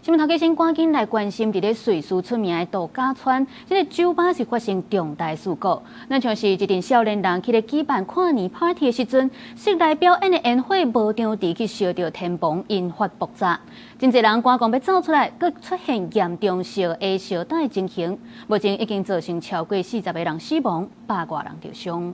新聞頭家先趕緊來關心，佇咧瑞士出名的度假村，這個酒吧是發生重大事故。那像是一陣少年人去咧舉辦跨年 party 的時陣，室內表演的煙火無張持去燒著天棚，引發爆炸。真濟人趕緊欲走出來，閣出現嚴重燒焦燒焦的情形。目前已經造成超過40個人死亡，百外人著傷。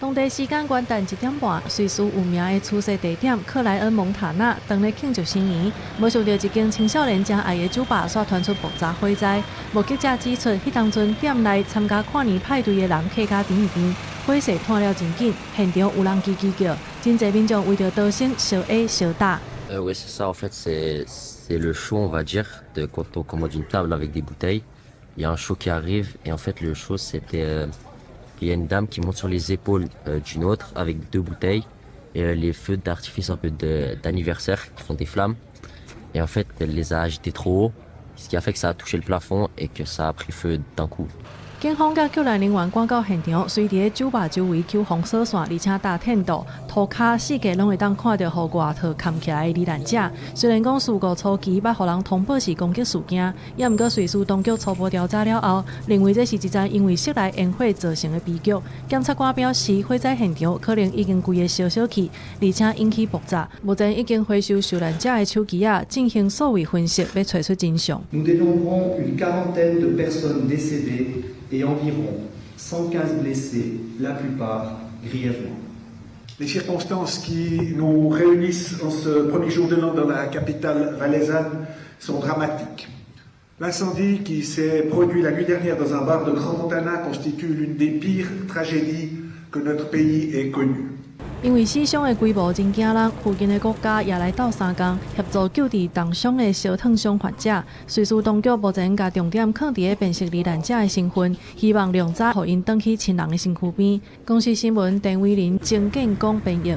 當地時間元旦1點半，瑞士有名的出世地點克萊恩蒙塔納當咧慶祝新年，無想著一間青少年誠愛的酒吧煞傳出爆炸火災。目擊者指出，彼當陣店內參加跨年派對的人客甲甜甜，火勢湠了真緊，現場有人吱吱叫，真濟民眾為著逃生燒焦燒焦。 Oui, c'est ça. En fait, c'est le show, on va dire, de quand on commande une table avec des bouteilles, il y a un show qui arrive et en fait le show, c'était il y a une dame qui monte sur les épaules d'une autre avec deux bouteilles et les feux d'artifice un peu d'anniversaire qui font des flammes. Et en fait, elle les a agités trop haut, ce qui a fait que ça a touché le plafond et que ça a pris feu d'un coup. 警方佮救援人員趕到現場，隨佇咧酒吧周圍搝封鎖線，而且搭天道，塗跤四界攏會當看著予外套崁起來的罹難者。雖然講事故初期捌予人通報是攻擊事件，也毋過瑞士當局初步調查了後，認為這是一場因為室內煙火造成的悲劇。檢察官表示，火災現場可能已經規個燒燒去，而且引起爆炸。目前已經回收受難者的手機仔，進行數位分析，欲揣出真相。 Nous dénombrons une quarantaine de personnes décédées et environ 115 blessés, la plupart grièvement. Les circonstances qui nous réunissent en ce premier jour de l'an dans la capitale valaisanne sont dramatiques. L'incendie qui s'est produit la nuit dernière dans un bar de Crans-Montana constitue l'une des pires tragédies que notre pays ait connues. 因為死傷的規模真驚人，附近的國家也來鬥相共協助救治重傷的燒燙傷患者。瑞士當局目前共重點放佇咧辨識罹難者的身份，希望量早予𪜶轉去親人的身軀邊。公視新聞，鄧偉林、曾建光編譯。